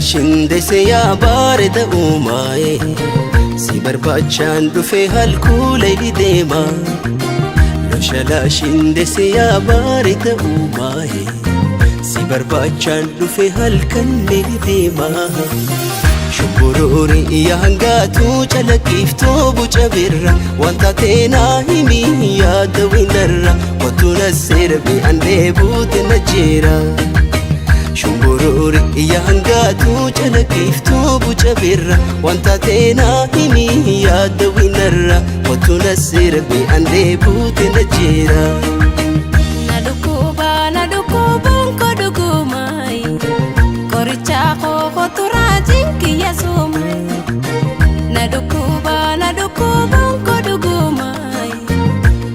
Shindese yaa bareeda uumaaye, si barbaachaan dhufe halkuu layli deema. Loshala shindese yaa bareeda uumaaye, si barbaachaan dhufe halkan layli deema. Shubburuuri yaa hangaatuu calaqqiftuu buca birra, wanta teenaa himi yaada winarra, kottu na sirbi andee buute na jira. Shumburuuri yaa hangaatuu calaqqiftuu buca birra, wanta teenaa himi yaada winarra, kottu na sirbi andee buute na jira. Na dhukkuba, na dhukkubuun koo dhugumaayi, qoricha koo kottu raajiin kiyya suumaayi. Na dhukkuba, na dhukkubuun koo dhugumaayi,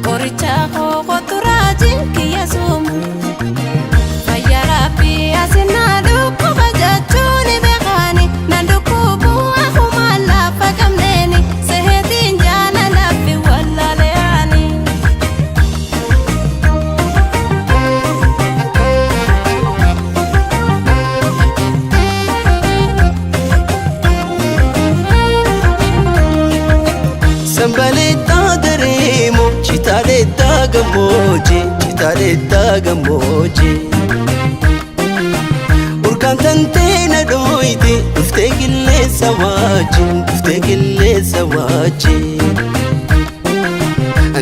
qoricha koo kottu raajiin kiyya suumaayi. Fayyaa Rabbii asinaa dhukkuba jechuun beekaani, na dhukkubu akkuma lafa qabneeni, seheetiin jaalalaaf wallaaleani. Sambaleettaa dareemo chitaaleettaa gammoojjii, chitaaleettaa gammoojjii. Urgaan tantee na dhooyte dhuftee qilleensa wajjin, dhuftee qilleensa wajjin.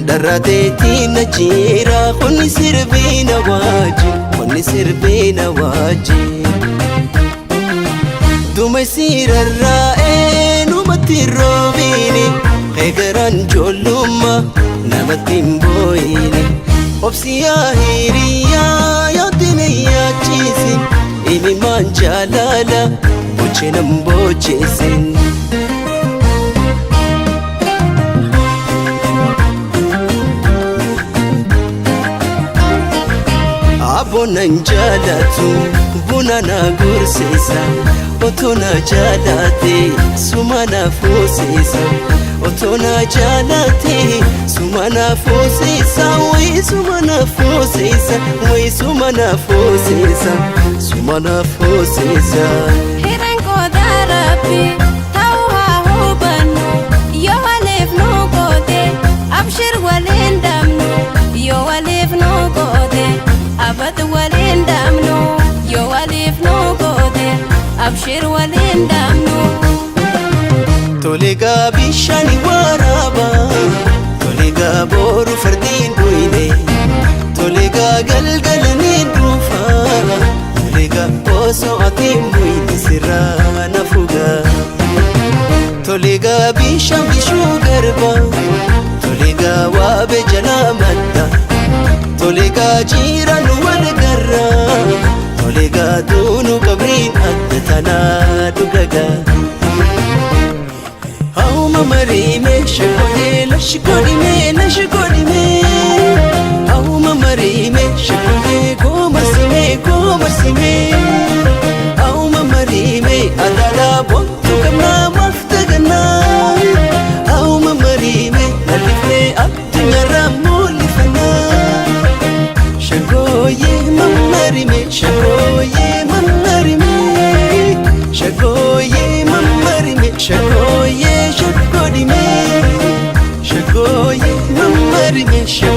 Dharraateetiin na jira qonni sirbiina wajjin, qonni sirbiina wajjin. Duma siirarraa'ee numatti roobiini, eegaraan ijoollummaa namatti hin boo'ini. Obsiyaa hiriyaa yootiin yaachiisi, imimaan jaalala boche nan bocheesin. Abboon jaalatu buna na gorsiisa, otoo na jaalate suma na fuusiisa, otoo na jaalate suma na fuusiisa, wayi suma na fuusiisa, wayi suma na fuusiisa, suma na fuusiisa. Hireen qooda Rabbi ta'uu haa hubannu, yoo waliif nu goote abshir waliin dhabnu, yoo waliif nu goote abad waliin dhabnu, yoo waliif nu goote abshir waliin dhabnu. Toleegaa bishaan waraaba, toleegaa booru fardiin dhuyne, toleegaa galgala ni dhufa, toleegaa osoo ati hin buyne sirraa na fuga. Toleegaa bishaan bishuu garba, toleegaa waabe jalaa madda, toleegaa jiran wal garra, toleegaa duunu qabriin adda tanaa dhugagaa. Hauma marime shakodee lashkodime lashkodime, Hauma marime shakodee goomarsime goomarsime, Hauma marime adala bontu qabnaa maftaganaa, Hauma marime lalifnee addunyaarraa mul'ifannaa. Shagooyee mammarime, shagooyee mammarime, shagooyee mammarime, shagooyee shaggodhime, shagooyee mammarime, shagooyee.